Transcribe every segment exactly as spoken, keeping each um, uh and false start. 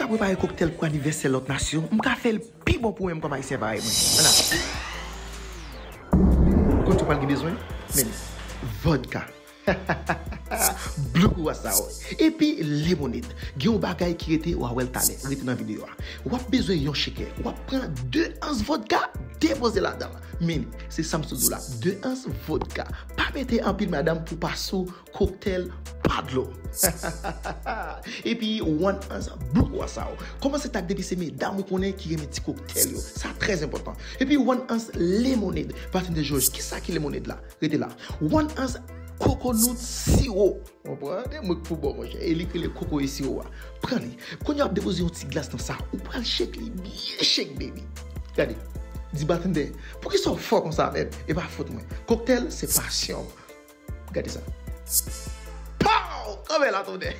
Prepare koktèl pou anivèsè lòt nasyon, m ka fè l pi bon pou mwen menm kòm ayisyen parèy mwen. Ann ale. Ou konn sa w pral gen bezwen? Men, vodka. Blue Curaçao. Epi lemonade. Gen yon bagay ki rete, w a wè l talè. Rete nan videyo a. W ap bezwen yon chekè. W ap pran de ans vodka, depoze ladan l. Men, se sa m sot di w la. De ans vodka. Pa mete anpil madanm pou pa sou koktèl pa dlo. Epi one ounce Blue Curaçao. Kòmanse tak depi se medam ou konnen ki renmen ti koktèl yo. Sa trè enpòtan. Epi one ounce lemonade. Bartender George, kisa ki lemonade la? Rete la. One ounce coconut sirop. Konprann? Mwen k pou ba w, monchè. E li k rele kokoye siro a. Pran li. Kounye a w ap depoze yon ti glas nan sa. Ou pral shake li byen shake, baby. Gade. Di bartender, poukisa w fò konsa, menm? E pa fòt mwen. Koktèl, se pasyon. Gade sa. Pow! Kanpe la, tonnè!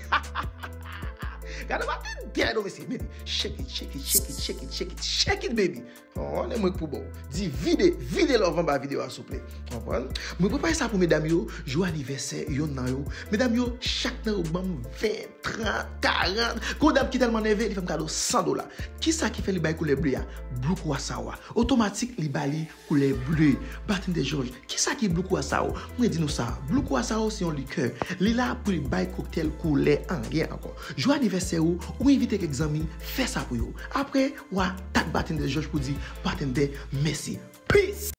Gade batendè non, mesye. Men, shake it, shake it, shake it, shake it, shake it, shake it, baby. Oh, e mwen k pou ba w. Di vide, vide love anba videyo a, souple. Konprann? Mwen prepare sa pou medam yo, jou anivèsè, yonn nan yo. Medam yo, chak nan yo ban m ven, trant, karant. Gon dam ki tèlman nève, li fè m kado san dola. Kisa ki fè li bay koulè ble a? Blue Curaçao a. Otomatik, li ba li koulè ble. Bartender George, kisa ki Blue Curaçao? Mwen di nou sa, Blue Curaçao se yon likè. Li la pou li bay koktèl koulè, anyen ankò. Jou anivèsè ou, ou envite kèk zanmi, fè sa pou yo. Apre, w a tak Bartender George pou di, Bartender, mèsi. Peace!